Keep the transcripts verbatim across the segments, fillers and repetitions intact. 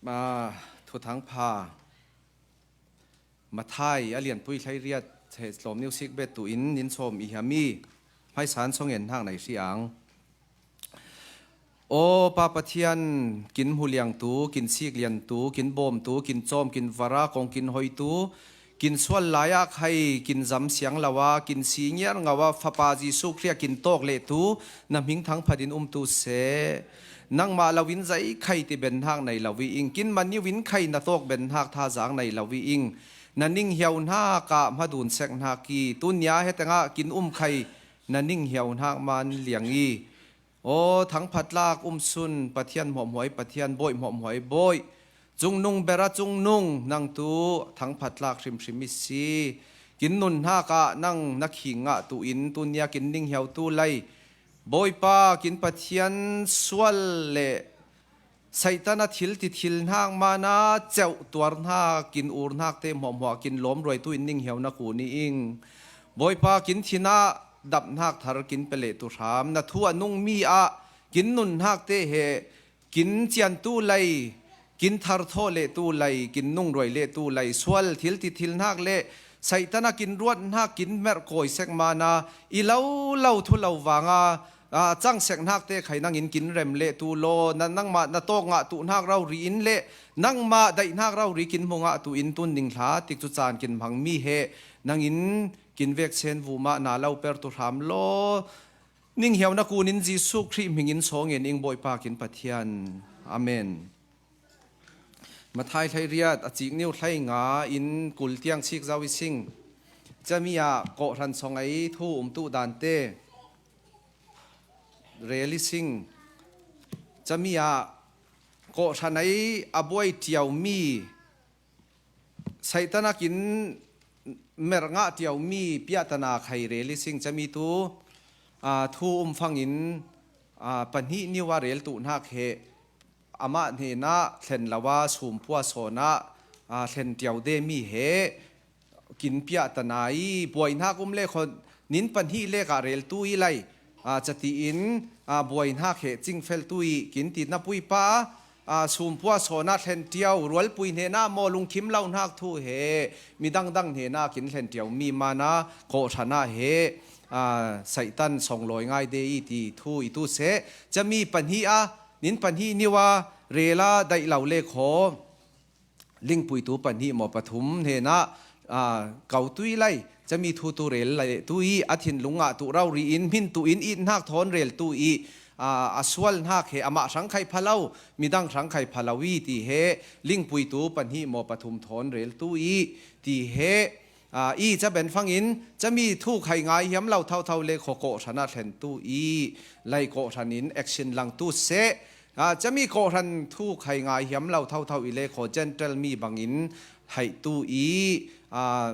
Ma, thuthang pha. Mathai a lianpui hleiriat he tlawm niusik bet tu in nin sawm i hiam i hmaisan song en hnak nai hri ang. Aw Pa Pathian, kin hmuliangtu, kin sikliantu, kin bawmtu, kin cawm, kin vara, kong kin hoitu, kin sual lai-ah khai, kin zam siang lo a, kin si ngiar ngau a, Fapa Jesuh Khrih a kin tawk lehtu, na hming thangphat in umtu seh. Nangmah lo in zei khai ti ben hnak nei lo i ing, kin mani in khai na tawk ben hnak thazaang nei lo i ing. Na ning hiau hnak ah hmadun sek hnak i, tunia hetengah kin um khai na ning hiau hnak man liang i. Aw, thangphat tlak um sun, Pathian hmuahhmuah i Pathian, Bawi hmuahhmuah i Bawi, Cungnung bera Cungnung, nang tu thangphat tlak hrimhrim i si. Kin nun hnak ah nang na khing ngah tu in tunia kin ning hiau tu lei. Bawipa, kin Pathian sual le Satan a thil ti thil hnak mana ceuh tuar hnak, kin ur hnak te hmuahhmuah kin lawm ruai tu in ning hiau na kun i ing. Bawipa, kin thin ah dap hnak thar kin pe leh tu hram, na thu a nung mi ah kin nun hnak te he kin cian tu lei, kin thar thaw leh tu lei, kin nung ruai leh tu lei, sual thil ti thil hnak le Satan a kin ruat hnak kin merh kawi sek mana i lo lo thu lo vanga, aa, cang sek hnak te khai nang in kin rem leh tu law, na, nangmah na tawk ngah tu hnak rori in le nangmah daih hnak rori kin hmu ngah tu in tun ning hla tik cu caan kin hmang mi he nang in kin vek sen vumah na lo per tu hram law. Ning hiau na kun in Jesuh Khrih hming in sawng en ing Bawipa kin Pathian. Amen. Mathai hleiriat a cik niu hleinga in kul tiang sik zau i sing. Cami ah kawhhran song ei thu umtu dante rel i sing. Cami ah kawhhran ei a buai tiau mi, Satan a kin merh ngah tiau mi piahtana khai rel i sing. Cami tu, aa, thu um fangin, aa, pahnih niu a rel tu hnak he amah hnenah thlen lo a, sumpua sawn ah, aa, thlen tiau de mi he kin piahtana i buai hnak um le kho nin pahnih lek ah rel tu i lei, aa, cati in, aa, buai hnak he cingfel tu i kin ti na puipa, aa, sumpua sawn ah thlen tiau, rualpui hnenah maw lungkhim lo hnak thu he midang dang hnenah kin thlen tiau mi mana kawhhran ah he, aa, Satan songlawi ngai de i ti thu i tu seh. Cami pahnih a, nin pahnih niu a rel a daih lo le kho. Lingpui tu pahnih maw pathum hnenah, aa, ko tu i lei, cami thu tu rel le tu i a thinlung ngah tu rori in hmin tu in it hnak thawn rel tu i, aa, a sual hnak he amah hrang khai pha lo, midang hrang khai pha lo i ti he, lingpui tu pahnih maw pathum thawn rel tu i ti he, aa, i ca ben fangin cami thu khai ngai hiam lo thotho le kho kawhhran ah thlen tu i lei kawhhran in action lang tu seh. Aa, cami kawhhran thu khai ngai hiam lo thotho i le kho Gentile mi bangin haih tu i, aa,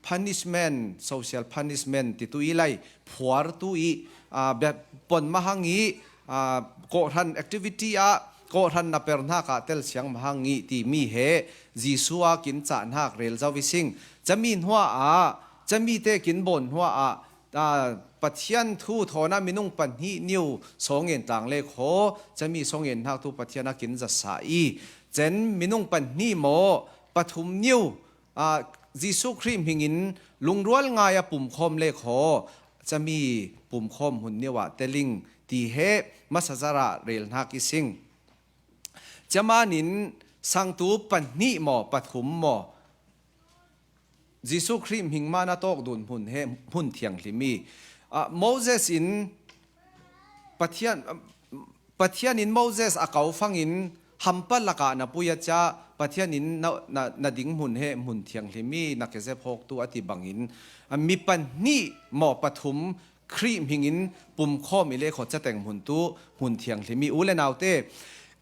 punishment, social punishment ti tu i lei phuar tu i, aa, bia pon mahang i, aa, kawhhran activity ah kawhhran na per hnak ah tel siang mahang i ti mi he Jesuh a kin cah hnak rel zau i sing. Cami hnuah ah, cami te kin bawn hnuah ah, aa, Pathian thu thawn ah minung pahnih niu sawng en tlang le kho, cami sawng en hnak tu Pathian a kin zasa i, cen minung pahnih maw pathum niu, aa, Jesuh Khrih hming in lungrual ngai a pumkhawm le kho, cami pumkhawm hmun niu ah teling ti he masa zarah rel hnak i sing. Caman in sangtu pahnih maw pathum maw Jesuh Khrih hming mana tawk dun hmun he hmun thianghlim i, aa, Moses in Pathian, Pathian in Moses a ko fangin hampa lakah na pui a cia Pathian in na, na, na ding hmun he hmun thianghlim i na kezep hawk tu a ti bangin, aa, mi pahnih maw pathum Khrih hming in pumkhawm i le kho cateng hmun tu hmun thianghlim i u le naute,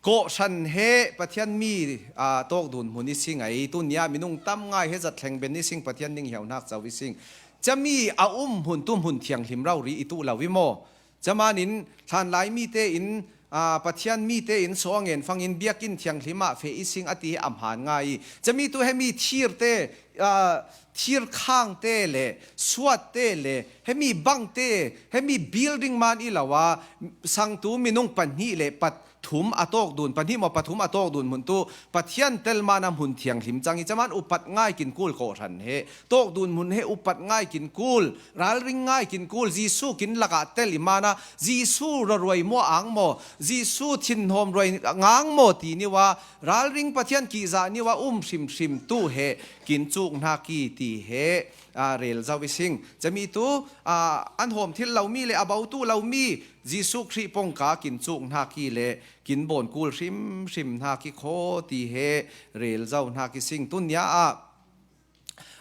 kawhhran he Pathian mi, aa, tawk dun hmun i sing ai, tunia minung tam ngai he zat thleng ben i sing Pathian ning hiau hnak co i sing. Cami a um hmun tu hmun thianghlim rori i tu lo i maw? Caman in hlanlai mi te in, aa, Pathian mi te in sawng en fangin biakinn thianghlim ah feh i sing a ti he a hmaan ngai i. Cami tu he mi thir te, aa, thir khang te le suat te le he mi bang te, he mi building man i lo a, sangtu minung pahnih le pat thum a tawk dun, pahnih maw pathum a tawk dun hmun tu Pathian telman a hmun thianghlim cang hi. Caman upat ngai kin kul kawhhran he, tawk dun hmun he upat ngai kin kul, ralring ngai kin kul, Jesu kin lakah tel i mana Jesu raruai maw ang maw, Jesu thinhawm ruai ngang maw ti niwa, ralring Pathian kihzah niwa um hrimhrim tu he kin cuk hnak i ti he, aa, rel zo i sing. Cami tu, aa, an hawm thil lo mi le a botu lo mi Jesu Khrih pongka kin cuk hnak i le kin bawn kul hrimhrim hnak i khaw ti he rel zo hnak i sing. Tunia ah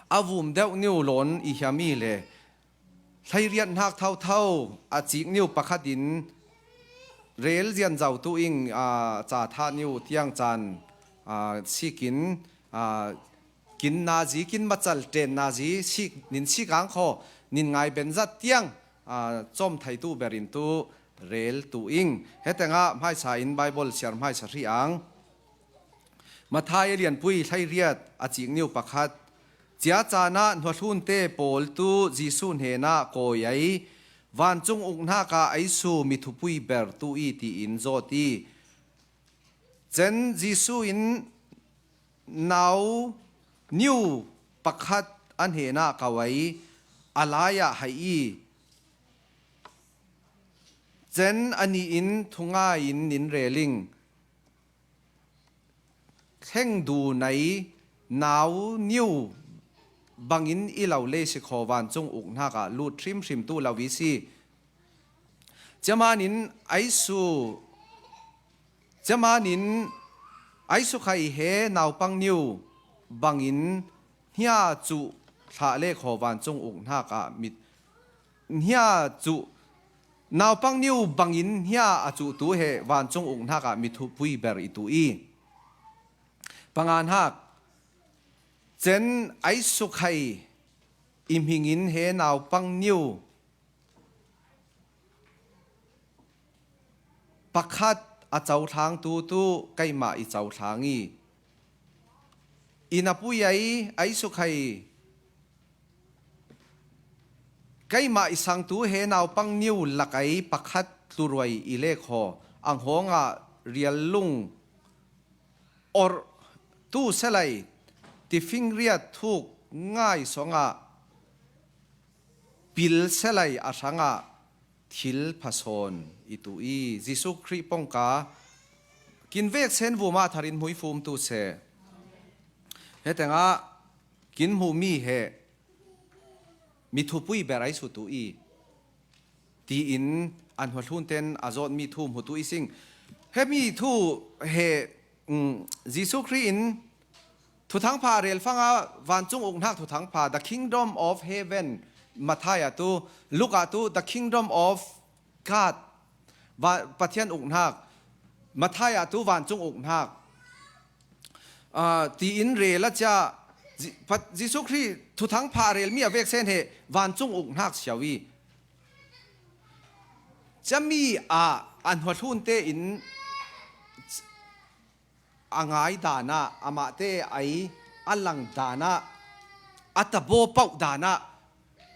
a vum deuh niu lawn i hiam i le hleiriat hnak thotho a cik niu pakhat in rel zian zo tu ing, aa, ca thah niu tiang caan, aa, sikin, aa, kin nazi, kin macal ṭen nazi, sik, nin sik ang khaw, nin ngai benzat tiang, aa, cawm theitu berin tu rel tu ing. Hetengah hmaisa in Bible siar hmaisa hrih ang. Matthai a lianpui hleiriat a cik niu pakhat. Cia caan ah hnuahlunte pawl tu Jesu hnenah kawi ei, vancung ukhnakah eisu mi thupui ber tu i tiin zawt i. Cen Jesu in nau niu pakhat a hnenah kawi a lai ah haih i, cen a nih in thungai in nin reling. Thleng du nei nau niu bangin i lo le si khaw vancung ukhnakah lut hrimhrim tu lo i si. Ciamanin aisu, ciamanin aisu khai he naupang niu bangin hnia cuh thlah le khaw vancung ukhnakah mit hnia cuh, naupang niu bangin hnia a cuhtu he vancung ukhnakah mi thupui ber i tu i. Panga hnak. Cen aisu khai i hmingin he naupang niu pakhat a cothlang tu tu keimah i cothlang i, i na pui ei, aisu khai keimah i sangtu he naupang niu lak ei pakhat tluruai i le khaw, ang hawngah riallung orh tu selai, tifing riat thuk ngai songah pil selai a hrangah thil phasawn i tu i. Jesu Khrih pongka kin vek sen vumah tharin hmuifum tu se. Hetengah kin hmuh mi he mi thupui ber aisu tu i, tiin an hnuahlun ten a zawt mi thu hmu tu i sing. Hemi thu he, um, Jesu Khrih in thuthangpha a rel fanga vancung uknak thuthangpha, the kingdom of heaven, Matthai ah tu, Luka ah tu, the kingdom of God, va-, Pathian uknak, Matthai ah tu vancung uknak, ah, tiin rel a cia, Ji-, Pat-, Jesu Khrih thuthangpha a rel mi a vek sen he vancung uknak siau i, cami ah an hnuahlun tein a ngai danah, amahte ai a lang danah, a tabaw pauh danah,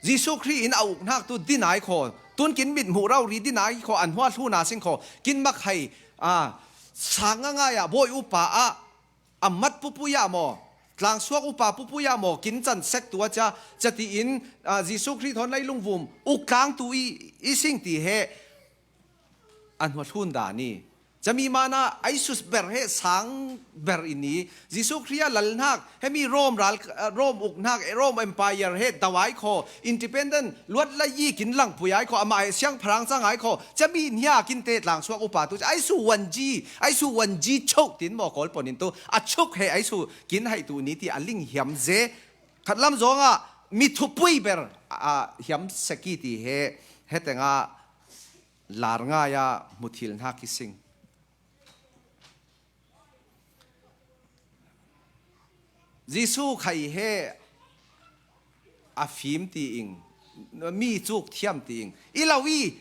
Jesu Khrih in a uknak tu dinai khaw, tun kin mit hmuh rori dinai khaw, an hnuahlun a sing khaw, kin makhai, a, sang a ngai ah, bawi upa ah, a mat pupui ah maw, tlangsuak upa pupui ah maw, kin can sek tu a cia, cia tiin, a, Jesu Khrih thawn leilung vum, uk tlang tu i, i sing ti he, an hnuahlun dan i. Cami mana aisu ber he sang ber i ni. Jesu Khrih a lalnak, hemi Rom ral, Rom uknak, Rom Empire he dawai khaw, independent, luat lai i kin langpui ai khaw, amah he siangpahrang cang ai khaw. Cami hnia kin te tlangsuak upa tu, aisu wanji, aisu wanji chok tin maw kawl pon in tu, a chok he aisu kin hai tu ni ti a ling hiam ze. Khatlam zawngah mi thupui ber a hiam sek i ti he, hetengah lar ngai a hmuthilnak i sing. Jesu khai he a fim ti ing, mi cuk thiam ti ing. I lo i,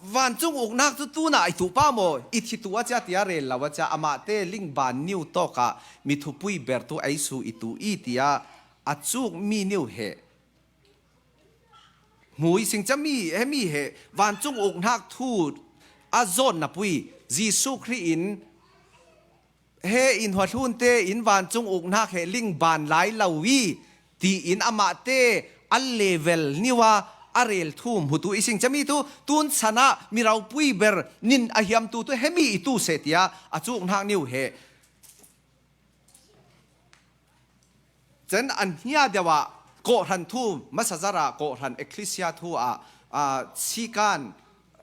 vancung uknak cu tunah i tuh pa maw, i thi tu a cia ti a rel lo a cia, amahte lingban niu tawkah mi thupui ber tu aisu i tu i ti a, a cuk mi niu he. Hmui sing cami, hemi he, vancung uknak thu a zawtna pui, Jesu Khrih in he i hnuahlunte in vancung uknak he lingban lai lo i, tiin amahte a level niu a a rel thu hmu tu i sing. Cami tu tun sanah mi ropui ber nin a hiam tu tu hemi i tu seh tia a cuknak niu he. Cen an hnia deuh ah kawhhran thu, masazara kawhhran ecclesia thu ah, ah, sikan,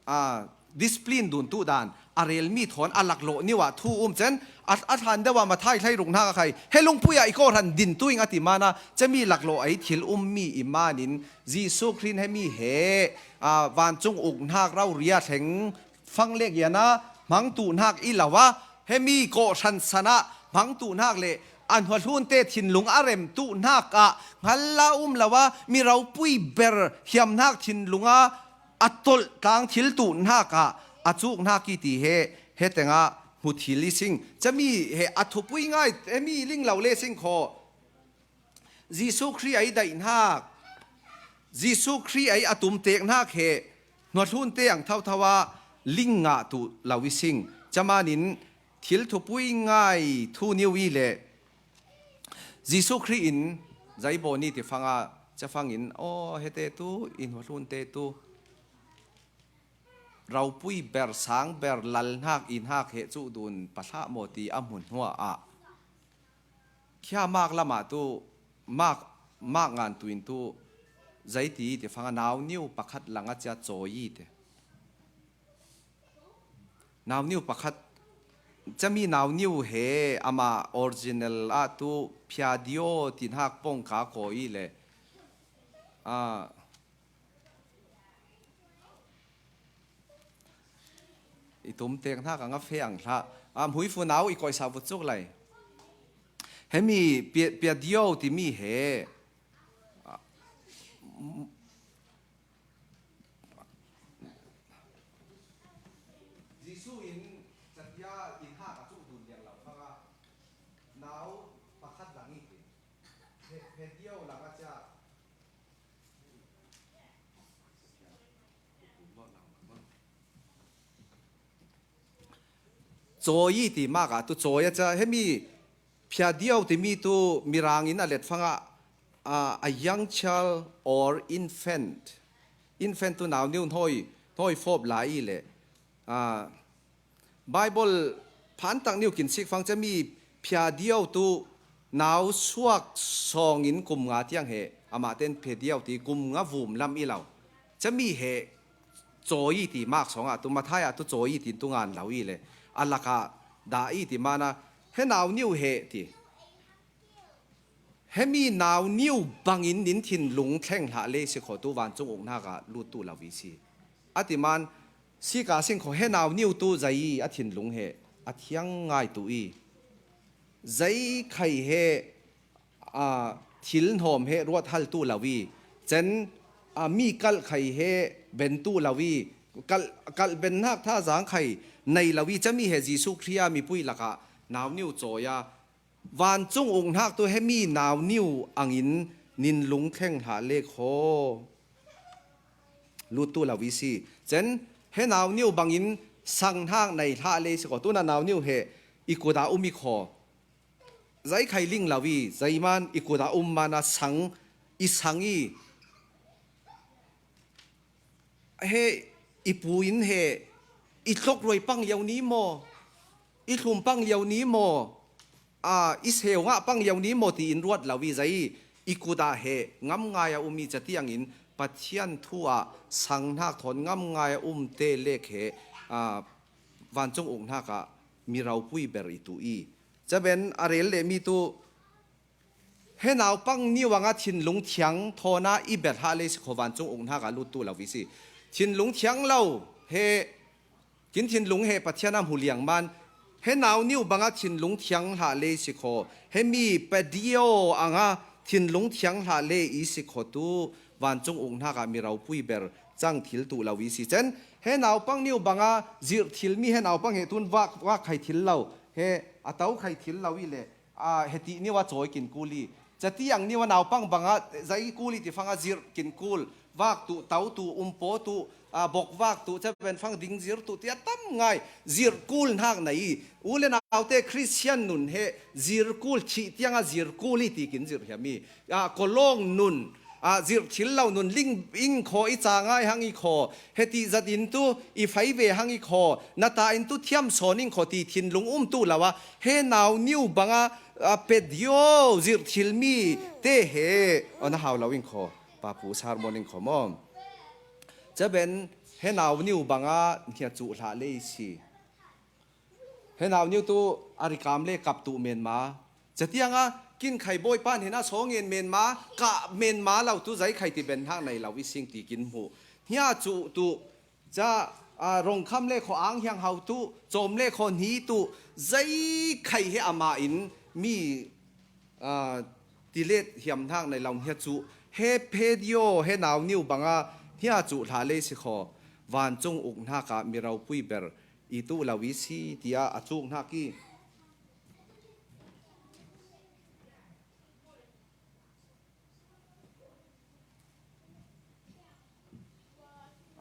ah, discipline dun tu dan a relmi thawn a laklawh niu ah thu um cen a, a thlan deuh ah Mathai hlei ruknak a khai he lungpui ah i kawhhran din tu ing a ti mana cemi laklawh a i thil ummi i manin Jesu Khrih hemi he, ah, vancung uknak rauria thleng fang le giana hmang tuhnak i lo a, hemi kawhhran sanah hmang tuhnak le a hnuahlunte thinlung a rem tuhnak ah hngal la um lo a, mi ropui ber hiamnak thinlung a a tolh tlang thil tuhnak ah a cuknak i ti he, he tengah hmu thil i sing. Cami he a thupui ngai, hemi ling lo le sing khaw. Jesu Khrih a i daihnak, Jesu Khrih a i a tumteknak he hnuahlunte ang thauthau a ling ngah tu lo i sing. Camanin thil thupui ngai thu niu i le Jesu Khrih in zaibawni ti fanga cafangin aw hete tu i hnuahlunte tu ropui ber sang ber lalhnak ihnak he cuh dun pahlah maw ti a hmun hnuah ah khia mak lamah tu mak, mak ngan tuin tu zaiti ti fanga nauniu pakhat langa cia cawi te. Nauniu pakhat cami nauniu he ama original ah tu phiadio ti hnak pongka kawi le, ah, i tumtek hnak a nga fe ang hlah. Ah, hmuifu nau i koihsa vut cuk lai. Hemi pia, piadio timi he, ah, m-, Jesu in catia in hak a cuk dun liang lo fanga nau pakhat lang i ti. He, he dio lang a cia. Cawi ti mak ah tu cawi a ca hemi phiadio timi tu mirang in a let fangah, ah, a young child or infant. Infant tu nauniu hnawi, hnawi fawp lai i le, ah, Bible phantak niu kinsik fang cemi phiadio tu nau suak sawngin kum nga tiang he amah ten phiadio ti kum nga vum lam i lo. Cemi he cawi ti mak sawngah tu Mathai ah tu cawi tin tu ngan lo i le a lakah dah i ti mana he nauniu he ti. Hemi nauniu bangin nin thinlung thleng hlah le si khaw tu vancung uknak ah lut tu lo i si. A ti man sika sing khaw he nauniu tu zei a thinlung he a thiang ngai tu i. Zei khai he, ah, thil hnawm he ruat hal tu lo i. Cen, ah, mi kalh khai he ben tu lo i. Kalh, kalh bennak thazang khai nei lo i. Cemi he Jesu Khrih a mipui lakah nauniu cawi a vancung uknak tu hemi nauniu angin nin lungthleng hlah le khaw lut tu lo i si. Cen he nauniu bangin sang hnak nei hlah le si khaw. Tuna nauniu he i kut ah um i khaw. Zei khai ling lo i, zei man i kut ah um mana sang i sang i. He i pu in he i tlok ruai pang lio ni maw, i hlum pang lio ni maw, a, i seu ngah pang lio ni maw tiin ruat lo i zei i kut ah he ngam ngai a um i catiangin Pathian thu ah sang hnak thawn ngam ngai a um te lek he, a, vancung uknak ah mi ropui ber i tu i. Caben a rel le mi tu he naupang niu anga thinlung thiang thawn a i bia hlah le si khaw vancung uknak ah lut tu lo i si. Thinlung thiang lo he, kin thinlung he Pathian a hmu liang man he nauniu banga thinlung thiang hlah le si khaw, he mi padio anga thinlung thiang hlah le i si khaw tu vancung uknak ah mi ropui ber cang thil tu lo i si. Cen he naupang niu banga zirh thil mi he naupang he tun vak, vak khai thil lo, he a to khai thil lo i le a, he ti niu a cawi kin kul i. Catiang niu a naupang banga zai kul i ti fanga zirh kin kul, vak tuh, tau tuh, um paw tuh, a, bok vak tuh, ca ben fang ding zirh tuh, tia tam ngai, zirh kul hnak na i. U le naute Christian nun he zirh kul, thih tianga zirh kul i ti kin zirh hiam i. A, kolawng nun, a, zirh thil lo nun, ling ing khaw i ca ngai hang i khaw, he ti zat in tu i fai ve hang i khaw, na ta in tu thiam sawn ing khaw ti thinlung um tuh lo a, he nau niu banga, a, pet dio, zirh thil mi te he, a, na hau lo ing khaw, papu sermon ing khaw maw. Ca ben, he nau niu banga hnia cuh hlah le i si. He nau niu tu a rikam le kap tuh menma. Catianga kin khai bawi pan hena sawngen menma, kah menma lo tu zai khai ti ben hak nei lo i sing ti kin hmuh. Hnia cuh tuh, ca, a, rongkham le khaw ang hiang hau tuh, cawm le khaw hni tuh, zai khai he amah in mi, a, tilet hiam hnak nei lo hnia cuh. He phe dio, he nau niu banga hnia cuh hlah le i si khaw. Vancung uk hnaka mi ropui ber i tuh lo i si, tia a cuk hnak i.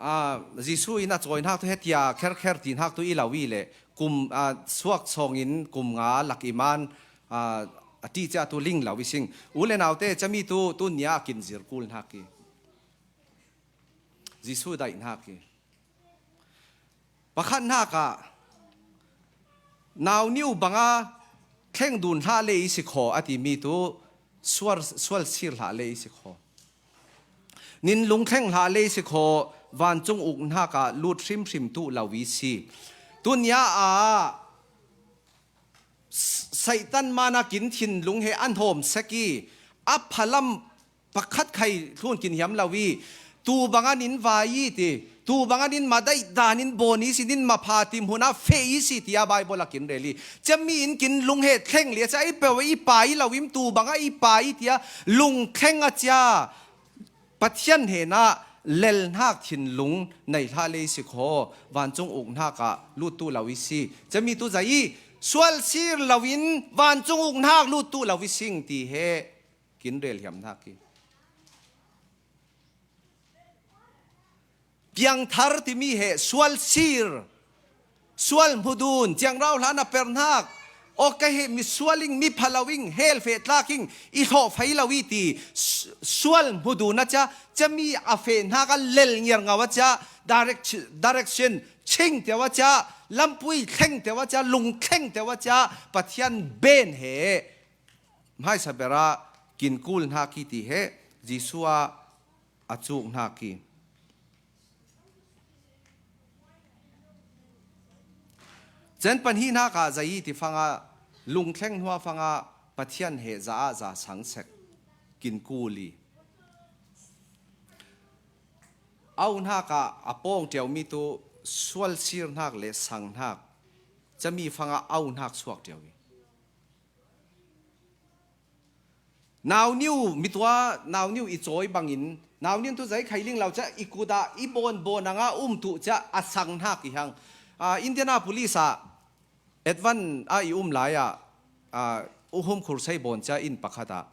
A, Jesuh in a cawi hnak tu he tia kherkher ti hnak tu i lo i le, kum, a, suak sawngin kum nga lak i man, a, a ti cia tu ling lo i sing. U le naute, cami tu, tu nia a kin zirh kul hnak i. Jesuh daih hnak i. Pakhat hnakah, nau niu banga thleng dun hlah le i si khaw, a timi tu sual, sual sir hlah le i si khaw. Nin lung thleng hlah le i si khaw, vancung uk hnakah lut hrimhrim tuh lo i si. Tunia ah, Satan mana kin thinlung he an hawm sek i, a phalam pakhat khai thlun kin hiam lo i, tu banga nin vai i ti, tu banga nin madaih danin bawn i si, nin mapha tim huna feh i si, tia Bible a kin rel i. Cia mi in kin lung he thleng lia cia i peuh i pai lo im, tu banga i pai i tia lung thleng a cia Pathian hena lel hnak thinlung nei hlah le i si khaw, vancung uk hnakah lut tuh lo i si. Cia mi tu zai i sual sir lo in vancung uk hnak lut tuh lo i sing ti he kin rel hiam hnak i. Piangthar timi he sual sir, sual hmudun, ciangrau hla na per hnak, aw ka he mi sual ing, mi pha lo ing, hell feh tlak ing, i hlawh fai lo i ti, su-, sual hmudun a cia, cia mi a feh hnak a lel ngiar ngau a cia, direct-, direction ching teu a cia, lampui thleng teu a cia, lung thleng teu a cia, Pathian ben he hmaisa berah kin kul hnak i ti he Jesuh a a cuk hnak i. Cen pan hi hnakah zai i ti fanga, lungthleng hnuah fanga Pathian he za ah za sang sek kin kul i. Au hnakah a pawng ṭiaumi tu sual sir hnak le sang hnak, cami fanga au hnak suak ṭiau i. Nauniu, mitua nauniu i cawi bangin, nauniu tu zai khai ling lo cia i kut ah i bawn bawn anga um tuh cia a sang hnak i hang. Ah, Indianapolis ah Advent ah i um lai ah, ah, uhum khursei bawn cia inn pakhat ah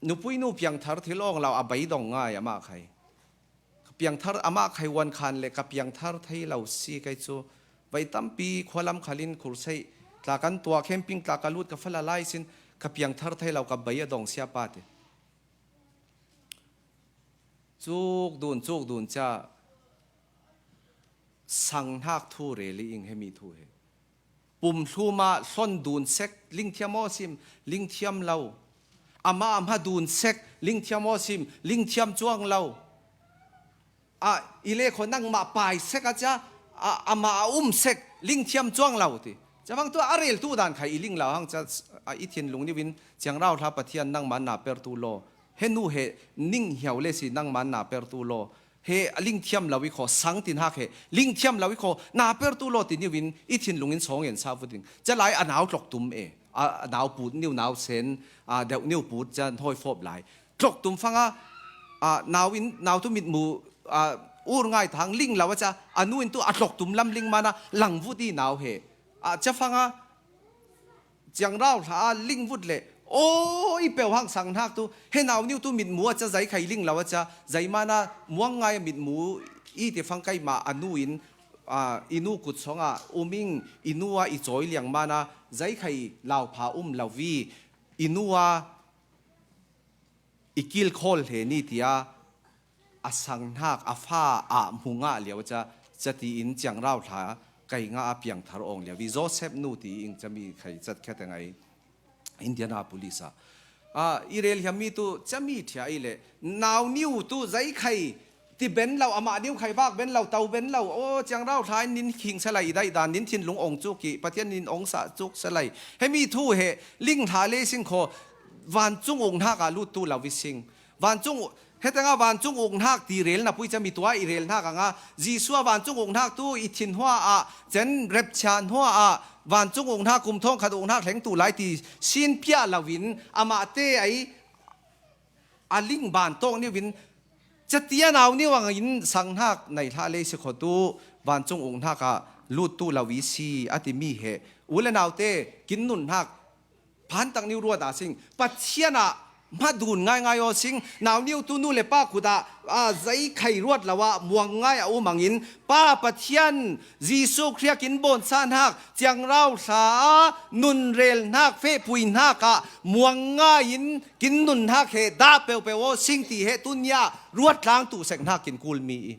nupui nu piangthar thil awng lo a beidong ngai amah khai. Ka piangthar amah khai wan khan le ka piangthar thei lo si kai cu. Vai tampi khualam khalin khursei tla kan tuah, camping tla ka lut ka fala lai sin ka piangthar thei lo ka bei a dong siapa te. Cuk dun, cuk dun cia sang hnak thu rel i ing hemi thu he. Pumhlum ah hlon dun sek, lingthiam aw sim, lingthiam lo. Amah a hma dun sek, lingthiam aw sim, lingthiam cuang lo. Ah, i le kho nangmah pai sek a cia, ah, amah a um sek, lingthiam cuang lo ti. Cia vang tu a rel tu dan khai i ling lo hang cia, ah, i thinlung niu in ciangrau hla Pathian nangman na per tu law. He nu he ning hiau le si nangman na per tu law. He a lingthiam lo i khaw, sang tin hak he, lingthiam lo i khaw, na per tu law ti niu in i thinlung in sawng en sa vut ding. Cia lai a nau tlok tum e, a, a nau put niu nau sen, a deuh niu put cia hnawi fawp lai. Tlok tum fanga, a, nau in, nau tu mitmu, a, ur ngai thang ling lo a cia, a nu in tu a tlok tum lam ling mana lang vut i nau he. A, cia fanga, ciangrau hla a ling vut le, Aw, i peuh hang sanghnak tu, he nauniu tu mitmu a cia, zaikhai ling lo a cia, zaimana muangngai a mitmu i ti fang keimah a nu in, aa, i nu kut songah um ing, i nu a i cawi liang mana zaikhai laupha um lo vi, i nu a i kilkhawl hle ni tia a sanghnak a fa ah hmu ngah lio cia, cia tiin ciangrau thla kai ngah a piangthar awng lio i Joseph nu ti ing cami khai cat khat a ngai Indianapolis ah. Ah, i rel hiam mi tu cami thia i le nauniu tu zaikhai ti ben lo, amah niu khai vak ben lo, tau ben lo, aw, ciangrau thla in nin khing salai i daih dan, nin thinlung ong cuk i, Pathian nin ong sah cuk salai. Hemi thu he ling hla le sing kho, vancung uknak ah lut tu lo i sing. Vancung, hetanga vancung uknak ti rel na pui cami tua i relnak anga, Jesuh a vancung uknak tu i thin hua ah, cen repchia hua ah, vancung uknak kum thawng khat uknak hleng tu lai ti sin piah lo in, amah te ai, a ling ban tawk niu in, catia nauniu angin sanghnak nei hla le si kho tu, vancung uknak ah lut tu lo i si, a ti mi he. U le naute, kin nunhnak, phantak niu ruat a sing. Pathian ah hmadun ngaingai aw sing. Nauniu tu nu le pa kut ah, a, zaikhai ruat lo ah muangngai a um angin, Pa Pathian, Jesuh Khrih a kin bawnsahnak, ciangrau hla a nunrelhnak, fehpuihnak ah muangngai in kin nunhnak he dah peuhpeuh aw sing ti he tunia ruat tlang tu seknak kin kul mi i.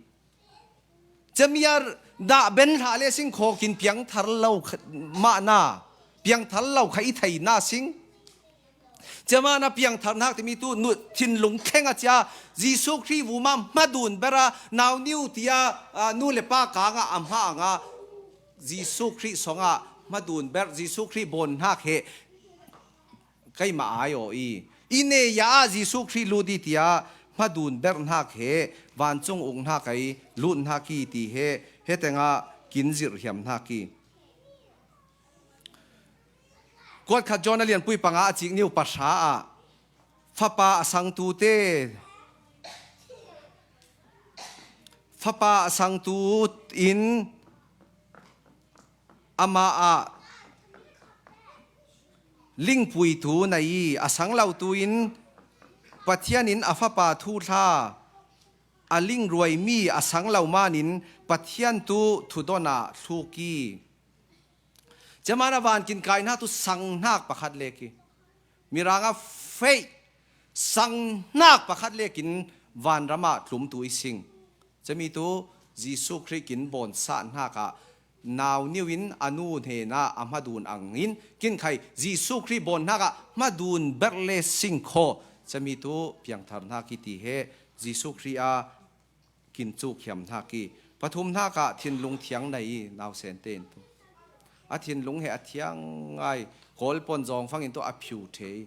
Cami a dah ben hlah le sing khaw kin piangthar lo kha, mahna, piangthar lo kha i theina sing. Cama na piangtharnak timi tu nu, thinlung thleng a cia, Jesuh Khrih vuma hmadun bera, nauniu tia, a, nu le pa kanga a hma anga, Jesuh Khrih songa hmadun ber, Jesuh Khrih bawnhnak he keimah ai aw i, i neia ah Jesuh Khrih lut i tia hmadun berhnak he vancung uknak ai luthnak i ti he, hetenga kin zirhhiamhnak i. Kuat khat John a lianpui panga a cik niu pahra ah, Fapa a sangtute, Fapa a sangtu in amah ah lingpuitu nei i, a sang lotu in Pathian in a Fapa thuthla a lingruaimi a sang lo manin Pathian tu thudon ah thluk i. Cemana vankin kaihnak tu sanghnak pakhat lek i. Miranga faith sanghnak pakhat lekin vanram ah tlumtu i sing. Cemi tu Jesuh Khrih kin bawnsahnak ah nauniu in a nu hnenah a hmadun angin kin khai Jesuh Khrih bawnhnak ah hmadun berh le sing khaw. Cemi tu piangtharhnak i ti he Jesuh Khrih a kin cuk hiamhnak i. Pathumhnak ah thinlung thiang nei i, nausen tein tu a thinlung he a thiang ngai, Kawl pon zawng fangin tu a phiu thei.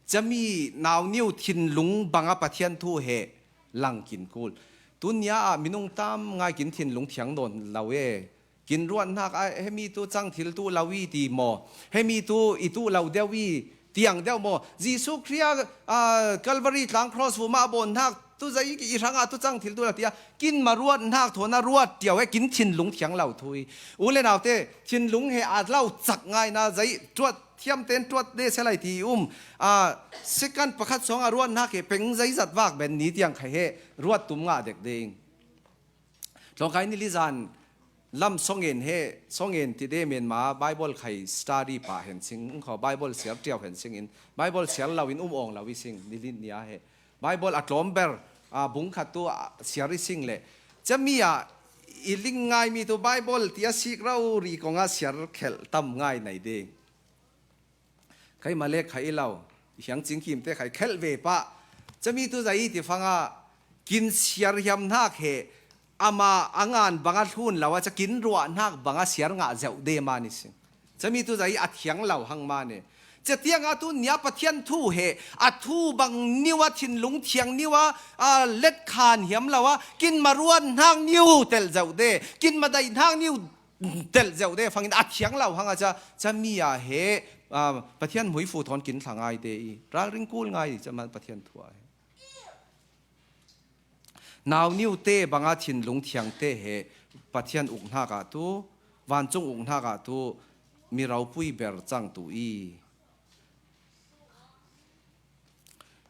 Cami nauniu thinlung banga Pathian thu he lang kin kul. Tunia ah minung tam ngai kin thinlung thiang nawn lo e. Kin ruatnak ah hemi tu cang thil tu lo i ti maw? Hemi tu i tu lo deuh i tiang deuh maw? Jesuh Khrih a, a, Calvary tlang cross vuma a bawnhnak tu zei i hrangah tu cang thil tu lo tia kin ma ruatnak thawn a ruat tiau he kin thinlung thiang lo thu i. U le naute, thinlung he a lo cak ngaina zei tuat thiam ten tuat de selai ti um. A, second pakhat sawng a ruatnak he peng zei zat vak ben ni tiang khai he ruat tum ngah dek ding. Tlawngkai ni lizan lam songen he, songen ti de menma Bible khai study pa hen sing, kho Bible siar tiau hen sing in, Bible siar lo in um awng lo i sing, ni lin nia he. Bible a tlawm ber, a, bung khat tu, a, siar i sing le. Cami ah i ling ngai mi tu Bible ti a sik rau ri kong a siar khelh tam ngai nei ding. Keimah le khai i lo, hiang cingkim te khai khelh ve pah. Cami tu zai ti fanga kin siar hiamhnak he ama a ngan banga thlun lo a ca kin ruahnak banga siar ngah zeuh de mani sing. Cami tu zai a thiang lo hang mani. Ca tianga tu nia Pathian thu he a thu bang niu a thinlung thiang niu a, a let khan hiam lo a kin ma ruahnak niu telh zeuh de, kin ma daihnak niu telh zeuh de fangin a thiang lo hang a ca, cami a he, a, Pathian hmuifu thawn kin thla ngai de i, ralring kul ngai i, cama Pathian thu a he. Nauniu te banga thinlung thiang te he Pathian uknak ah tu, vancung uknak ah tu, mi ropui ber cang tu i.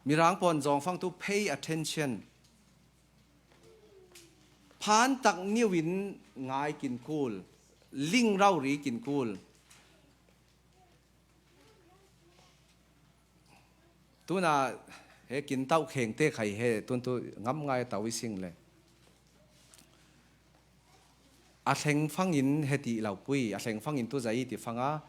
Mirang pawn zawng fang tu pay attention. Phan tak niu in ngai kin kul, ling rau ri kin kul. Tuna he kin tau kheng te khai he tun tu ngam ngai tau i sing le. A thleng fangin he ti lo pui, a thleng fangin tu zai ti fanga.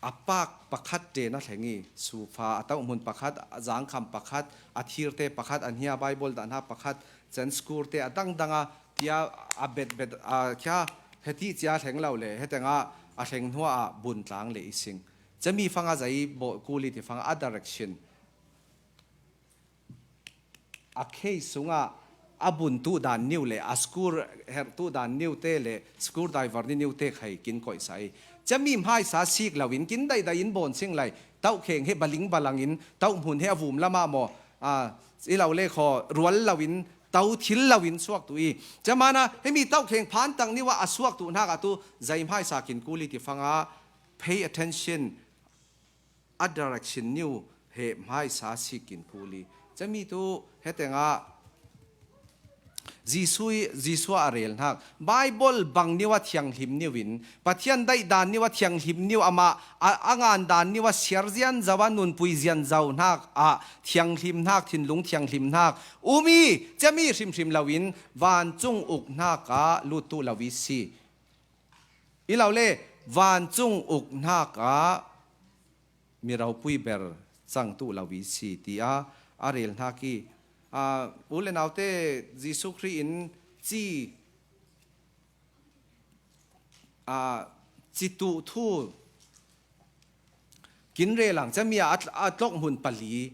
A pak pakhat te na thleng i, sufa a tau hmun pakhat, a zangkham pakhat, a thirte pakhat, a hnia Bible dahna pakhat, chan skur te a dangdanga tia a bet bet a khia he ti cia thleng lo le, he tenga a thleng hnua a bun tlang le i sing. Chami fanga zai bo kuli ti fanga a direction. A case sunga a bun tu dan niu le, a skur her tu dan niu te le, skur diver ni niu te khai kin koih sa i. Chami hmaisa sik lo in kin dai dai in bon sing lai. Tau kheng he baling balang in, tau hmun he a vum lama mo. A, i lo le kho, rual lo in, tau thil lo in suak tu i. Chamana, he mi tau kheng phan tang niwa a suak tu hnak a tu, zai hmaisa kin kuli ti fanga, pay attention, a direction niu he hmaisa sik kin kuli. Chami tu he tenga Jesu, Jesu a rel hnak. Bible bang niu a thianghlim niu in, Pathian daih dan niu a thianghlim niu amah, a, a ngan dan niu a siar zian zau a nunpui zian zau hnak a thianghlim hnak, thinlung thianghlim hnak. Umi, chami hrimhrim lo in, vancung uk hnak a lut tu lo i si. I lo le, vancung uk hnak a mi ropui ber cang tu lo i si, ti a, a rel hnak i. A, u le naute Jesu Khrih in ci, a, ci tu thu kin rel ang, chami a, a tlok hmun pali.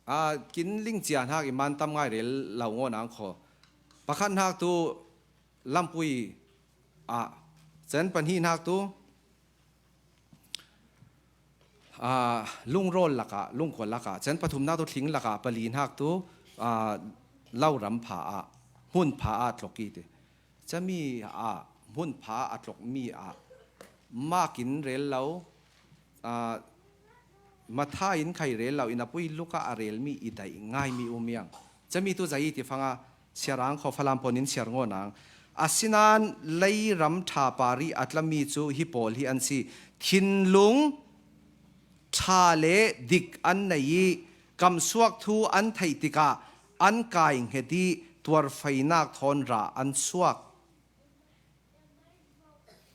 A, kin ling cia hnak i man tam ngai rel lo ngaw nang kho. Pakhat hnak tu lampui a, chan pahnih hnak tu, a, lungrawl lakah, lungkua lakah, chan pathum hnak tu thling lakah, pali hnak tu, a, lo ram pha ah, hmun pha ah tlok i ti. Chami ah, hmun pha ah a tlok mi ah, mak in rel lo, a, Matha in khai rel lo in a pui Luka a rel mi i daih ngai mi um iang. Chami tu zai ti fanga siarang kho Falam pon in siar ngaw nang. Asinan lei ram tha pari a tlami cu hi pawl hi an si. Thinlung tha le dik an nei i kamsuak thu an theih tikah an kai hnget i tuarfeinak thawn rah an suak.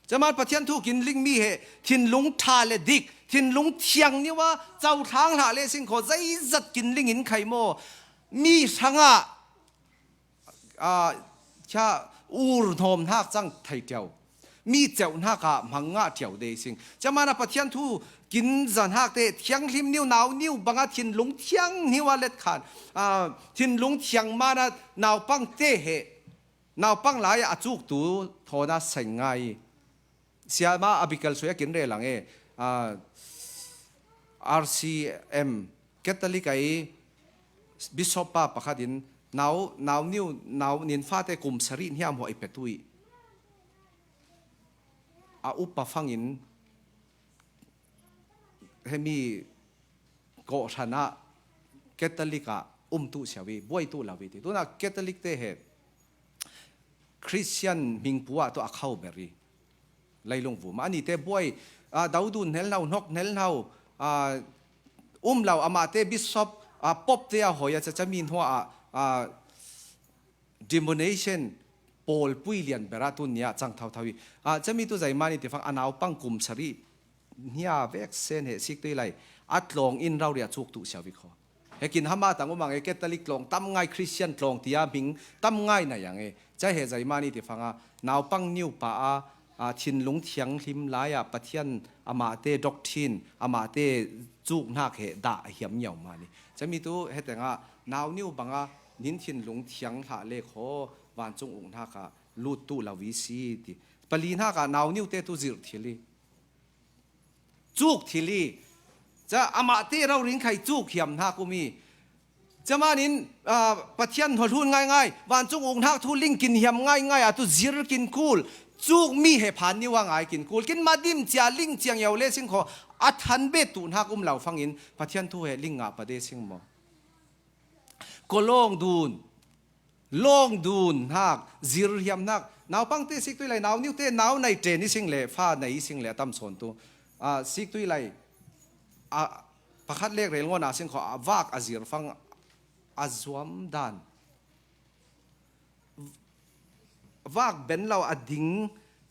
Caman Pathian thu kin ling mi he thinlung tha le dik, thinlung thiang niwa cauthlang hlah le singkhaw zeizat kin ling in khai maw? Mi hrangah, aa, kha ur hnawm hnak cang thei ṭio. Mi ceuh hnakah hmang ngah ṭio de sing. Caman a Pathian thu kin zan hnak te thianghlim niu nau niu banga thinlung thiang niwa let khan, aa, thinlung thiang mana naupang te he naupang lai a cuktu thawn a seng ngai. Siama a bikal sui a kin rel ang e, aa, R C M Catholic ai Bishop pa pakhat in nau, nau niu, nau nin fate kum sarih hniam huai petu i a upa fangin hemi kawhhran ah Catholic ah um tu siau i buai tu lo i ti. Tuna Catholic te he Christian hmingpu ah tu a khau ber i leilung vum. Ani te buai, aa, daudun hnel hno, hnok hnel hno, aa, um lo amah te bishop, aa, pop te a hoi a cacami hnua ah, aa, denomination pawl pui lian ber ah tun nia cang thau thau i. Aa, cami tu zeimani tifang a naupang kum sarih hnia vek sen he sik tui lai a tlawng in rauria cuk tu siau i kho. He kin hama tang umang e Catholic tlawng tam ngai Christian tlawng tia hming tam ngai na yang e. Cai he zeimani tifanga naupang niu pa a, a thinlung thianghlim lai a Pathian amah te doctrine, amah te cuk hnak he dah a hiam ngiau mani. Cami tu he tenga nau niu banga nin thinlung thiang hlah le kho vancung uk hnaka lut tu lo i si ti. Pali hnaka nau niu te tu zirh thil i cuk thil i, ca amah te rauring khai cuk hiam hnak um i. Caman in, aa, Pathian hawlhun ngaingai, vancung uk hnak thu ling kin hiam ngaingai a tu zir kin kul. Cuk mi he phan niu a ngai kin kul, kin madim cia ling ciang yo le sing kho, a than bet tu hnak um lo fangin, Pathian thu he ling ngah pade sing maw. Ko lawng dun, lawng dun hnak, zir hiam hnak, naupang te sik tui lai, nau niu te, nau nei ṭen i sing le, fa nei i sing le, a tam sawn tu. Ah, sik tui lai, ah, pakhat lek rel ngawn a sing kho, a vak a zir fang, a zuam dan. Vak ben lo a ding,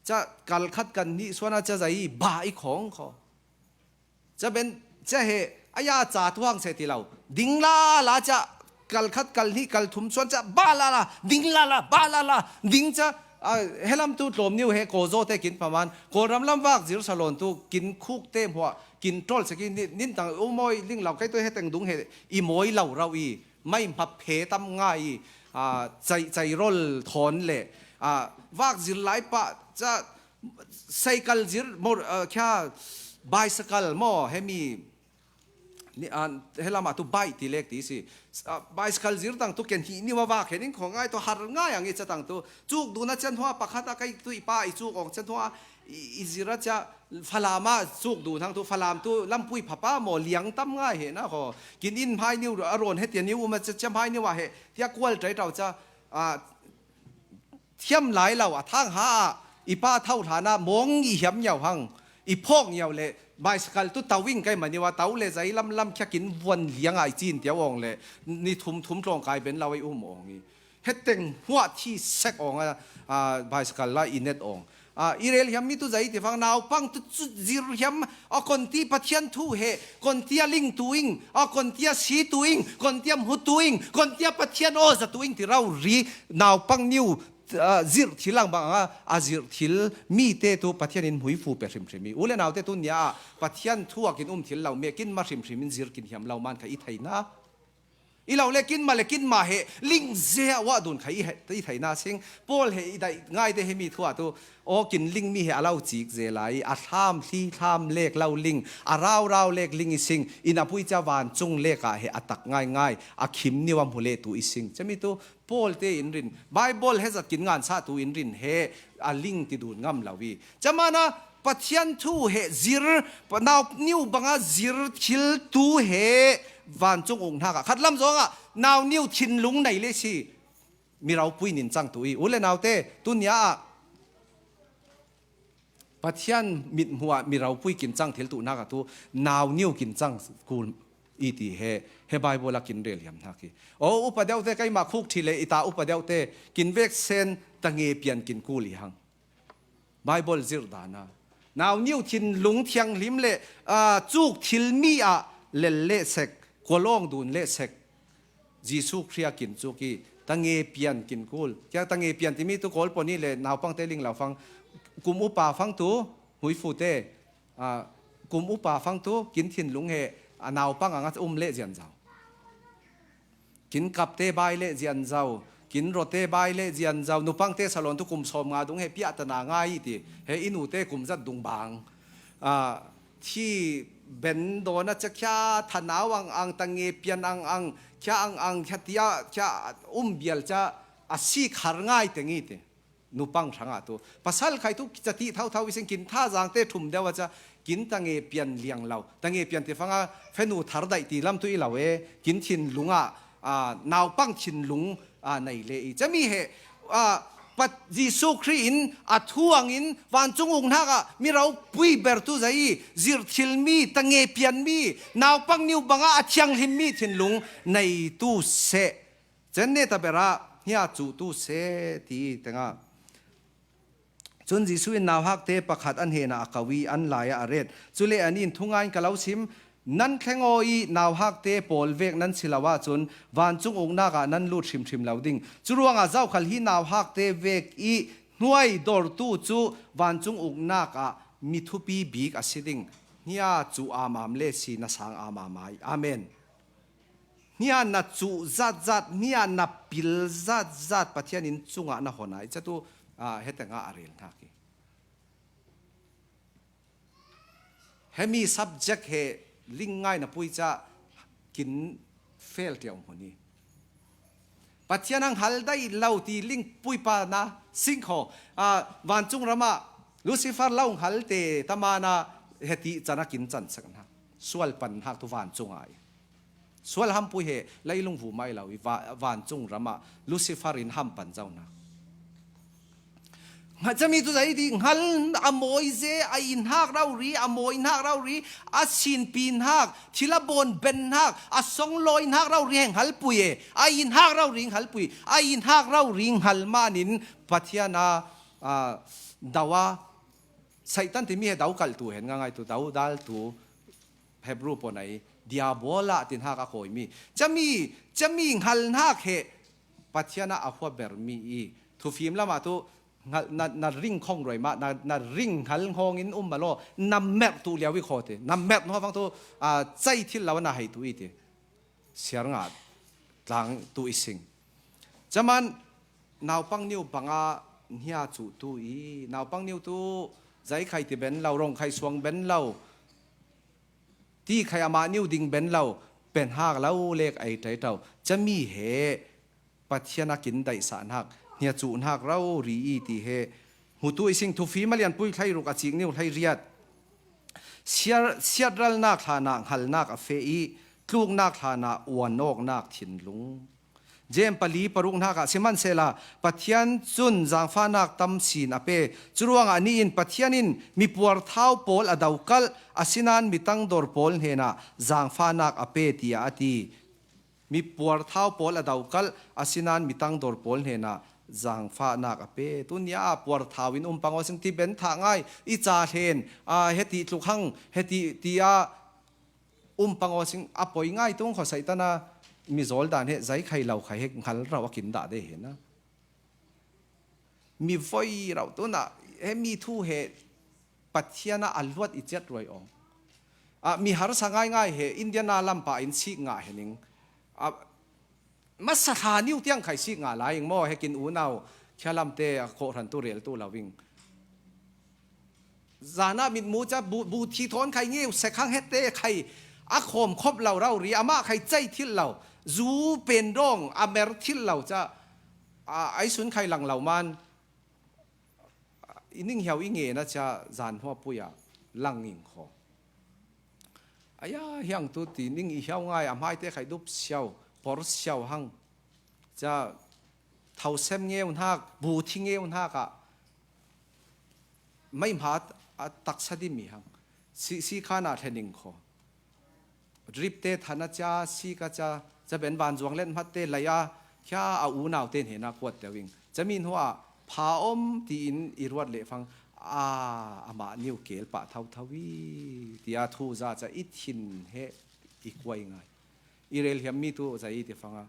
ca kal khat kan nih suan a ca zai, ba i khawng kho. Ca ben, ca he, a ya ca tuang se ti lo. Ding la la ca, kal khat, kal nih, kal thum suan ca, ba la la, ding la la, ba la la, ding ca, a, helam tu tlawm niu he, ko zaw te kin paman, ko ram lam vak zir salon tu, kin khuk te hmuah, kin ṭol se kin, nin, nin tang, u mawi ling lo, kai tu he teng dung he, i mawi lo rau i, mai hmap phe tam ngai i, a, cai, cai rol thawn le, a, vak zir lai pah, ca, cycle zir, mor, a, kha, bicycle maw, hemi, ni, a, helam a tu bike ti lek ti si. A, bicycle zir tang tu ken hi niu a vak hen in kho ngai tu har ngai ang i ca tang tu. Cuk dun a cian hua pakhat a kai tu i pa i cuk ong cian hua i, i zir a cia Falam a cuk dun hang tu Falam tu lampui phapa maw liang tam ngai he na kho. Kin in hmai niu a ron he tia niu um a cia, cia hmai niu a he tia kual ṭai ṭau ca, a, thiam lai lo a thang ha a, i pa tho hlan a mawng i hiam ngiau hang, i phawk ngiau le, bicycle tu tau ing kai mani wa tau le zai lam lam khia kin vuan liang a i cin tia awng le, ni thum thum tlawng kai ben lo i um awng i. Heteng huah thi sek awng a, a, bicycle la i net awng. A, i rel hiam mi tu zai ti fang naupang tu cu zir hiam a kon ti Pathian thu he, kon tia ling tu ing, a, kon tia si tu ing, kon tia hmu tu ing, kon tia Pathian aw za tu ing ti rau ri naupang niu, a, zirh thil ang bang a, a zirh thil mi te tu Pathian in hmuifu pe hrimhrim i. U le nau te tu nia a Pathian thu a kin um thil lo me kin ma hrimhrim in zir kin hiam lo man kha i theina. I lo le kin ma le kin ma he ling ze a wah dun kha i he, i theina sing. Paul he i dai ngai te he mi thu a tu aw kin ling mi he a lo cik ze lai, a thlam hli thlam lek lo ling, a rau rau lek ling i sing, in a pui cia van cung lek a he a tak ngai ngai, a khim niu a hmu le tu i sing. Cami tu Paul te in rin, Bible he zat kin ngan sa tu in rin he, a ling ti dun ngam lo i. Camana Pathian thu he zir, pa nau niu banga zir thil tu he vancung ung hnak a khat lam zong a nau niu thinlung nei le si. Mi ropui nin cang tu i. U le nau te, tu nia a Pathian mithmuh ah mi ropui kin cang thil tu hnak a tu nau niu kin cang kul i ti he, he Bible a kin rel hiam hnak i. O, upa deuh te, keimah khuk thi le i ta upa deuh te, kin vek sen ta nge pian kin kul i hang. Bible zir dan a. Nau niu thinlung thianghlim le, a, cuk thil mi ah lel le sek, kualawng dun le sek. Jesu Khria kin cuk i, ta nge pian kin kul. Kia ta nge pian ti mi tu kawl pon i le naupang te ling lo fang, kum upa fang tu, huifu te, a, kum upa fang tu, kin thinlung he, a naupang ang a um le zian zau. Kin kap te bai le zian zau, kin ro te bai le zian zau, nupang te salon tu kum sawm nga dung he piah ta na ngai i ti, he i nu te kum zat dung bang. A, thi ben dawn a cia khia thanau ang ang ta nge pian ang ang, khia ang ang khia tia, khia um bial cia a sik har ngai teng i ti. Nupang hrang ah tu. Pasal khai tu ca ti thau thau i sing kin tha zang te thum deuh a cia kin ta nge pian liang lo. Ta nge pian ti fang a fenu thar daih ti lam tu i lo e. Kin thinlung ah, a, naupang thinlung, a, nei le i. Cami he, a, Pat-, Jesu Khrih in a thu ang in vancung ung hnak ah mi ropui ber tu zai i, zirh thil mi, ta nge pian mi, naupang niu bang ah a thianghlim mi thinlung nei tu seh. Cen ne ta ber ah hia cu tu seh ti teng ah. Cun Jesu in nauhak te pakhat an hnenah a ko i an lai ah a ret. Cule an in, "Thungai in ka lo sim, nan thleng aw i nauhak te pawl vek nan si lo ahcun vancung uknak ah nan lut hrimhrim lo ding. Cu ruangah zokhal hi nauhak te vek i hnuai dortu cu vancung uknak ah mi thupi bik a si ding." Hnia cu amam le si na sang amam ai. Amen. Hnia na cuh zatzat, hnia na pil zatzat Pathian in cungah na hon ai. Catu, ah, hetengah a rel hnak hi. Hemi subject he ling ngai na pui ca kin fel tiau hmun hi. Pathian a hngal daih lo ti lingpui pana singkhaw, a, vancung ramah Lucifer lo hngalte tamana heti chan a kin chansak hna. Sual pan hnak tu vancung ai. Sual hampui he leilung vu mai lo i va-, vancung ramah Lucifer in ham pan zo hna. Cami tu zei ti hngal a mawi ze, a inhak rori, a mawi hnak rori, a sinpi hnak, thil a bawn ben hnak, a songlawi hnak rori he hngalpui e, a inhak rori hngalpui, a inhak rori hngal manin Pathian a, a, dau a, Satan timi he dau kaltu hen nga ngai tu, dau daltu, Hebru pawn ai, Diabola tin hak a kawimi. Cami, cami hngal hnak he Pathian a a huabermi i thufim lamah tu hngal, na, na ring khong roi mah, na, na ring hngal hngawng in um mah law, na merh tu liau i khaw ti. Na merh hnuah vang tu, a, cai thil lo na hei tu i ti. Siar nga tlang tu i sing. Caman naupang niu panga hnia cu tu i, naupang niu tu zai khai ti ben lo, rong khai suang ben lo, ti khai amah niu ding ben lo, pen hak lo lek ai tai tau. Cami he Pathian a kin daihsah hnak, hnia cu hnak rori i ti he hmutu i sing. Thufim a lianpui hlei ruk a cik niu hlei riat. Siar-, siatralnak hlanah hngalnak a feh i, tluknak hlanah uanawknak thinlung. Jem pali paruk hnakah, sihmanhsehla Pathian cun zaangfahnak tam sin a pe. Curuangah ni in Pathian in mipuar thau pawl a dokalh, asinain mi tangdor pawl hnenah zaangfahnak a pe, tiah a ti. Mipuar thau pawl a dokalh, asinain mi tangdor pawl hnenah zaangfahnak a pe. Tunia ah puar thau in um pang aw sing ti ben thah ngai, i ca hlen, aa, heti tluk hang, heti ti ah um pang aw sing a poi ngai tung khaw. Satan a mizawl dan he zai khai lo khai he hngal rau a kin dah de he na. Mi voi rau tu na, he mi thu he Pathian a a luat i ciat ruai awng. A, mi harsa ngaingai he Indiana lampa in sik ngah he ning. A, masa hla niu tiang khai sik ngah lai ing maw, he kin unau, khia lamte a kawhhran tu rel tu lo ing. Zana mitmu ca bu, bu thi thawn khai ngeu sek hang hete khai a khawm khop lo rau ri, amah khai cai thil lo, zu pen dawng a mer thil lo ca, a, ai sun khai lang lo man, i ning hiau i nge na ca zan hua pui a lang ing kho. Aya, hiang tu ti ning i hiau ngai, a hmaite khai dup siau, por siau hang. Ca thau sem ngeu hnak, bu thi ngeu hnak ah mai hma a taksa dimi hang. Si, si khan a thlening kho. Rip te than a ca, si ka ca, ca ben van zuang len hmat te lai a, khia a unau te hnena kuat teuh ing. Cami hnuah pha om tiin i ruat leh fang, a, amah niu kel pah thauthau i, tia thu za ca i thin he i kuai ngai. I rel hiam mi tu za i ti fanga.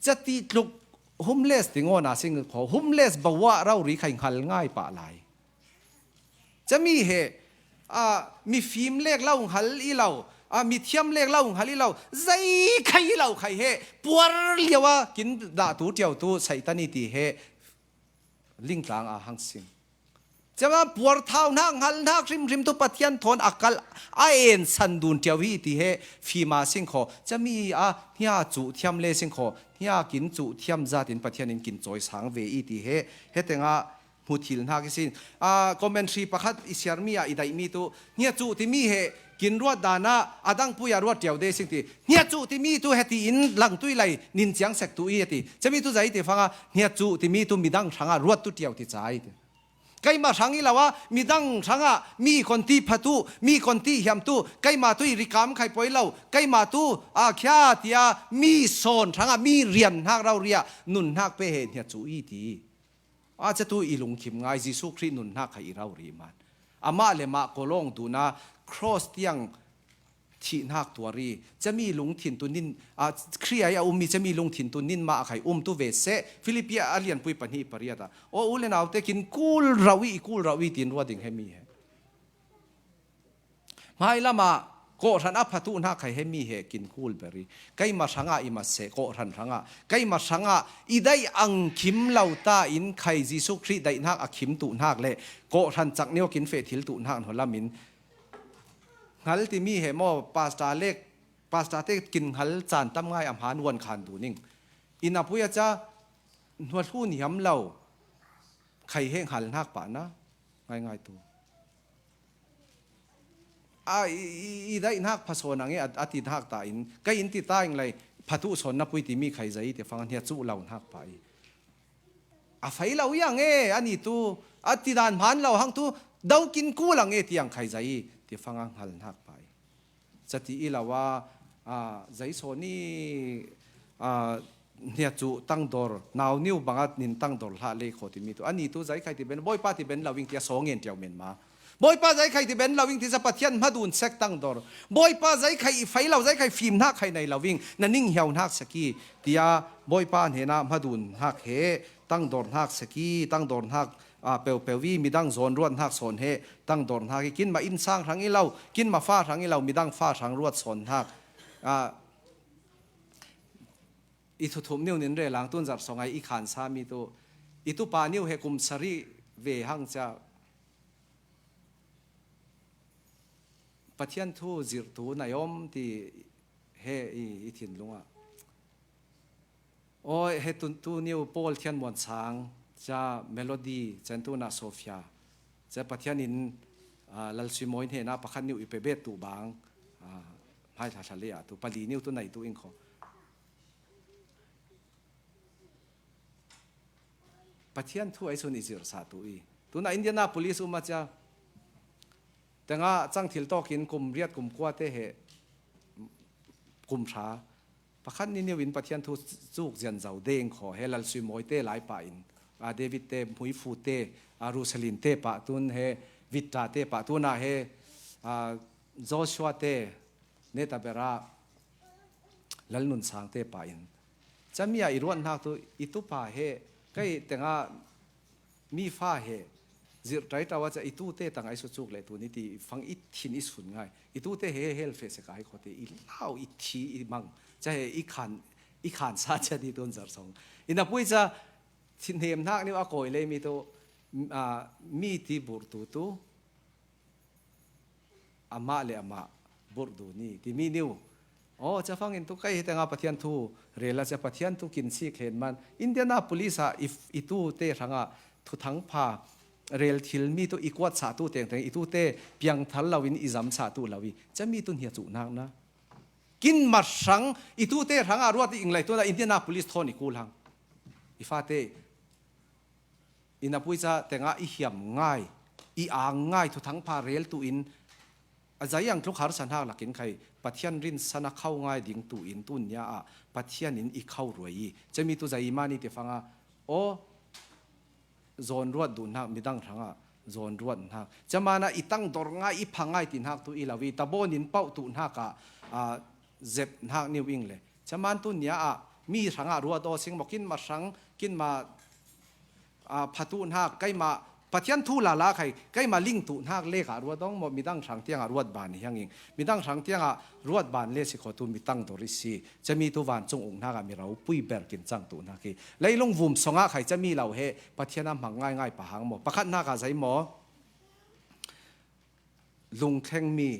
Cati tluk homeless ti ngawna sing kho, homeless bawa rori khai hngal ngai pah lai. Cami he, a, mi fim lek lo hngal i lo, a, mi thiam lek lo hngal i lo, zei khai i lo khai he, puar liau a kin dah tu tiau tu Satan i ti he, lingtlang a hang sing. Cama puar thau hnak, hngal hnak hrimhrim tu Pathian thawn a kal, a en san dun tiau hi ti he, fima sing kho. Cami a hnia cu thiam le sing kho, hnia kin cu thiam zatin Pathian in kin cawi sang ve i ti he, he tengah hmu thil hnak i sin. A, commentary pakhat i siarmi ah i daihmi tu, hnia cu timi he kin ruat dan ah a dangpui ah ruat tiau de sing ti. Hnia cu timi tu he tiin langtui lai nin ciang sek tu i he ti. Cami tu zai ti fanga, hnia cu timi tu midang hrangah ruat tu tiau ti ca i ti. Keimah hrang i lo a, midang hrangah mi kon ti phatu, mi kon ti hiamtu, keimah tu i rikam khai poi lo, keimah tu a khia tia mi sawn hrangah mi rian hnak rau riah nun hnak pe he hnia cu i ti. A, catu i lungkhim ngai, Jesuh Khrih nun hnak kha i rau rih man. Amah le mah kawlawng duna cross tiang thih hnak tuari, cami lungthin tu nin, a, Khrih ai a ummi cami lungthin tu nin mah a khai um tu ve seh, Filipi a lianpui pahnih pariat ah. Aw, u le naute kin kul rau i, i kul rau i, tin ruat ding he mi he. Hmai lamah kawhhran a phatu hnak khai he mi he kin kul beri. Keimah hrangah i mat seh, kawhhran hrangah. Keimah hrangah i daih ang khim lo ta in khai Jesuh Khrih daih hnak a khim tu hnak le kawhhran cak nio kin feh thil tu hnak hnu lamin hngal timi he maw, pastor lek Pastor te kin nghal caan tam ngai a hmaan uan khan duning. Inn a pui a ca hnuahlu niam lo khai he nghal hnak pah na ngaingai tu. A i, i, i daih hnak pha sawn ang e, a, a ti hnak ta in, kei in ti ta ing lei, pha tu sawn na pui timi khai zei ti fang a hnia cu lo hnak pah i. A fei lo i ang e, ani tu, a ti dan hmaan lo hang tu, do kin kul ang e, tiang khai zei ti fang a nghal hnak pah i. Cati i lo a, a, zei sawn i, a, hnia cu tangdor, nau niu bang a nin tangdor hlah lei kho timi tu. Ani tu zei khai ti ben, Bawipa ti ben lo ing tia saw ngen tiau men ma. Bawipa zei khai ti ben lo ing ti za Pathian hmadun sek tangdor. Bawipa zei khai i fei lo, zei khai fim hnak khai nei lo ing, na ning hiau hnak sek i, tia Bawipa hnena hmadun hnak he, tangdor hnak sek i, tangdor hnak, a, peupeu i, midang zawn ruat hnak sawn he, tangdor hnak i, kin ma inn sang hrang i lo, kin ma fa hrang i lo, midang fa hrang ruat sawn hnak. A, i thuthum niu nin relang tun zarh sawngai i khan sa mi tu, i tupa niu he kum sarih ve hang cia Pathian thu zirhtu nai om ti he i, i thinlung ah. Aw, he tu, tu niu Paul Thian Muan Sang, ca Melody, can tu na Sophia, ca Pathian in, a, Lal Sui Mawi hnena pakhat niu i pe bet tu bang, a, hmai thla thla le a tu, pali niu tu nai tu ing kho. Pathian thu ai sun i zirh sa tu i. Tuna Indianapolis um a cia. Tenga cang thil tawk in kum riat kum kua te he kum hra. Pakhat ni niu in Pathian thu cuk zian zo deng kho he Lal Sui Mawi te lai pa in. A David te, Hmui Fu te, a Rusalin te pa tun he, Vitta te pa tuna he, a Joshua te, ne ta bera, Lal Nun Sang te pa in. Ca mi a i ruat hnak tu, i tu pa he, kei tenga mi fa he, zirh tai tau a ca i tu te tang ai su cuk le tu ni ti fang i thin i sun ngai. I tu te he hel fe se kai kho te i lau i thi i mang. Ca he i khan, i khan sa ca di tun zar song. I na pui ca thin hem hnak niu a koi le mi tu, a, mi ti bur tu tu. Amah le amah burh duh ni timi niu. Aw, ca fangin tu kei hi tengah Pathian thu rel a cia Pathian thu kin sik hen man. Indianapolis ah i, i tu te hrangah thuthang pha rel thil mi tu i kuat sa tu tengteng i tu te piang thal lo in i zam sa tu lo i ca mi tu hnia cuh nak na. Kin mat hrang i tu te hrangah ruat i ing lei tu na Indianapolis thawn i kul hang. I fate i na pui ca tengah i hiam ngai, i ang ngai, thuthang pha rel tu in a zai ang tluk harsa hnak lakin khai Pathian rinsan a khau ngai ding tu in tun nia ah Pathian in i khau ruai i cemi tu zai i mani ti fanga aw zawn ruat duh hnak midang hrangah zawn ruat hnak. Camana i tang dor ngai i pha ngai ti hnak tu i lo i tabon in pauh tu hnak ah, ah, zep hnak niu ing le. Caman tu nia ah mi hrangah ruat aw sing maw kin ma hrang kin ma, ah, phatu hnak keimah Pathian thu lala khai keimah ling tu hnak lek ah ruat awng maw midang hrang tiangah ruat ban hiang ing. Midang hrang tiangah ruat ban le si kho tu mi tang dor i si. Cami tu vancung uk hnak ah mi ropui ber kin cang tu hnak hi. Leilung vum songah khai cami lo he Pathian a hmang ngai ngai pahang maw. Pakhat hnak ah zai maw. Lungthleng mi,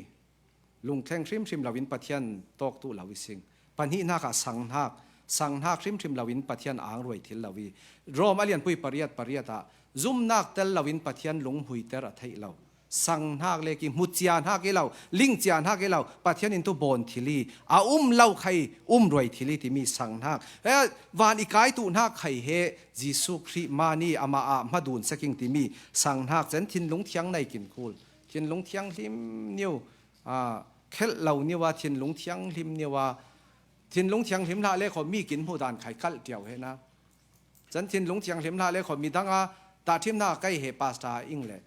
lungthleng hrimhrim lo in Pathian tawk tu lo i sing. Pahnih hnak ah sang hnak, sang hnak hrimhrim lo in Pathian ang ruai thil lo i. Rom a lianpui pariat pariat ah zumnak tel lo in Pathian lung huiter a theih lo. Sang hnak le ki hmu cia hnak i lo, ling cia hnak i lo, Pathian in tu bawn thil i, a um lo khai um ruai thil i timi sang hnak. Eh, van i kai tu hnak khai he Jesuh Khrih mani amah ah hmadun seking timi sang hnak cen thinlung thiang nei kin kul. Thinlung thianghlim niu, ah, khelh lo niu a, thinlung thianghlim niu a, thinlung thianghlim hlah le kho mi kin hmu dan khai kalh tiau he na. Cun thinlung thianghlim hlah le kho midang a, tahṭhimnak a kei he pasta ing le,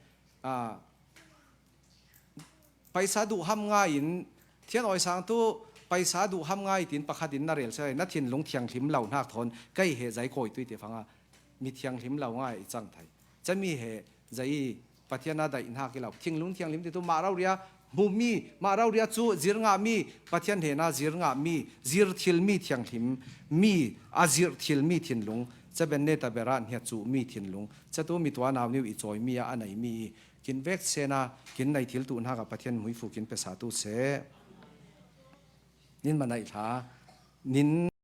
ah, paisa duh ham ngai in, thian awi sang tu paisa duh ham ngai tin pakhat in na rel se na thinlung thianghlim lo hnak thawn kei he zai kawi tui ti fanga mi thianghlim lo ngai i cang thai. Cami he zai Pathian a daih hnak i lo. Thinlung thianghlim ti tu mah rauria hmumi, mah rauria cu zir ngahmi, Pathian hnena zir ngahmi, zir thilmi thianghlim mi, a zirh thilmi thinlung, caben ne taber ah hnia cuhmi thinlung, catu mi tua nau niu i cawimi ah a neimi i kin vek sena, kin nei thil tu hnak ah Pathian hmuifu kin pesa tu seh. Nin manaih hla, nin